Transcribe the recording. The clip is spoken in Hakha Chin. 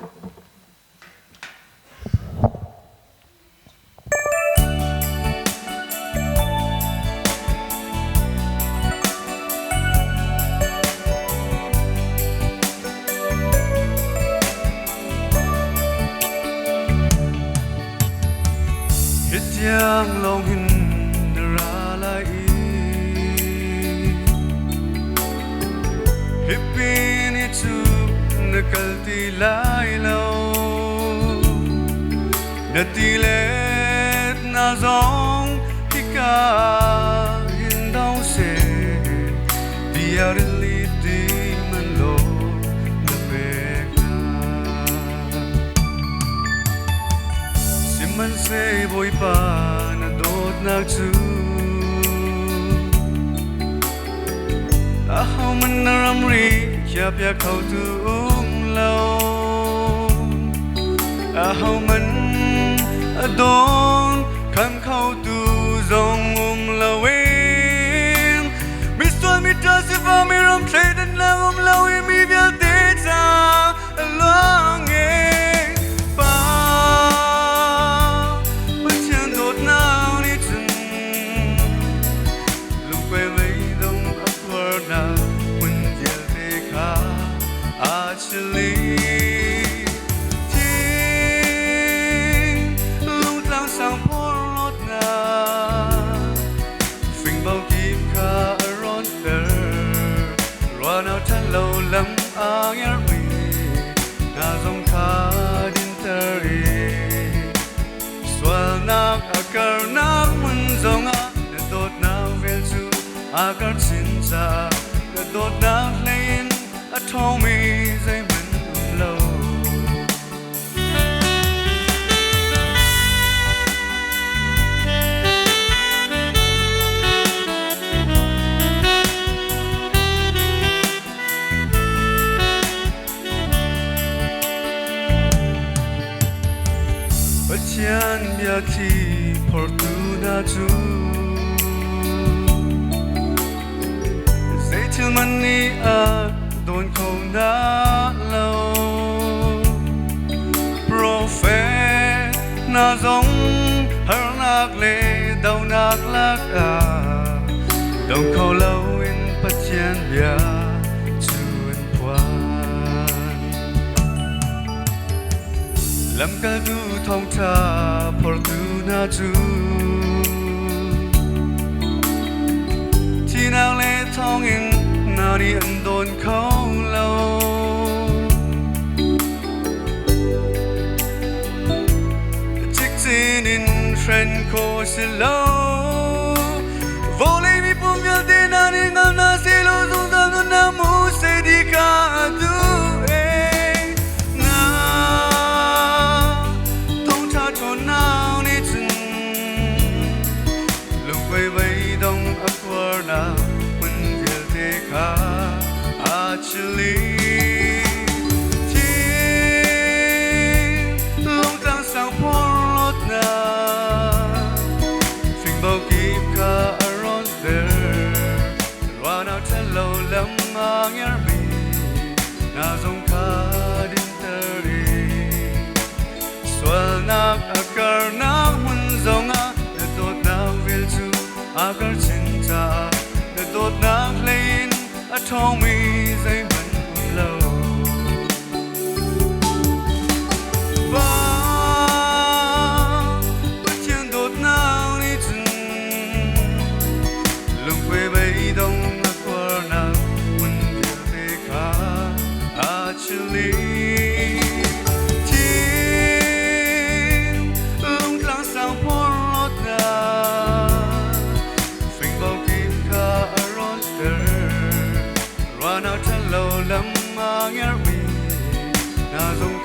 Hi tiang lawng hin na ra lai i Hipi ni cu na kal ti lai lo. Na ti let na zong hika hin dong seh bia rili ti man law na pek hna. Sihmanhseh Bawipa na dawtnak cu ahohmanh na ramri khiahpiak khotu um lo. Ahohmanh a dawn khan khotu zong um loin misual mitra sifak mi ram thleidannak um lo i mi vialte ca a luang e Pa Pathian dawtnak nih cun lungkuai leidong a tuarnak hmun vialte kha aa chili. Thing lungtlang sang porhlawtnak fingbo kip kha a rawnter. Ruahnak ṭhat lo lam aa ngerhmi hna zong kha dinter i sualnak a karnak hmun zongah na dawtnak vel cu aa kar chin caah na dawtnak hlei in a ṭhawngmi zeihmanh um lo. Pathian biathli phortu hna cu zeithil man nih a dawn kho hna lo. Profet hna zong harnak le donak lakah dong kho loin Pathian bia cu an phuan. Lamkaltu thawngṭha phortu hna cu thihnak le thawngin hna nih an dawn kho lo. Cikcin in hren khawh si lo. Vawlei mipum vialte hna nih ngal hna sehlaw zungzal nunnak mu seh ti kha a duh ee. Na thawngṭha ṭhawnnak nih cun lungkuai veidong a khuarnak hmun vialte kha aa chili. Thing lungtlang sang porhlawtnak fingbo kip kha a rawnter. Ruahnak ṭhalo lam aa ngermi hna zong kha dinter i sualnak a karnak hmun zongah na dawtnak vel cu aa kar chin caah na dawtnak hlei in a ṭhawngmi zeihmanh um lo. Pa Pathian dawtnak nih cun lungkuai beidong a khuarnak hmun vialte kha aa chili. Thin lungtlang sang porhlawtnak fingbo kip kha a rawnter. Ruahnak ṭhalo lam aa ngerhmi hna zong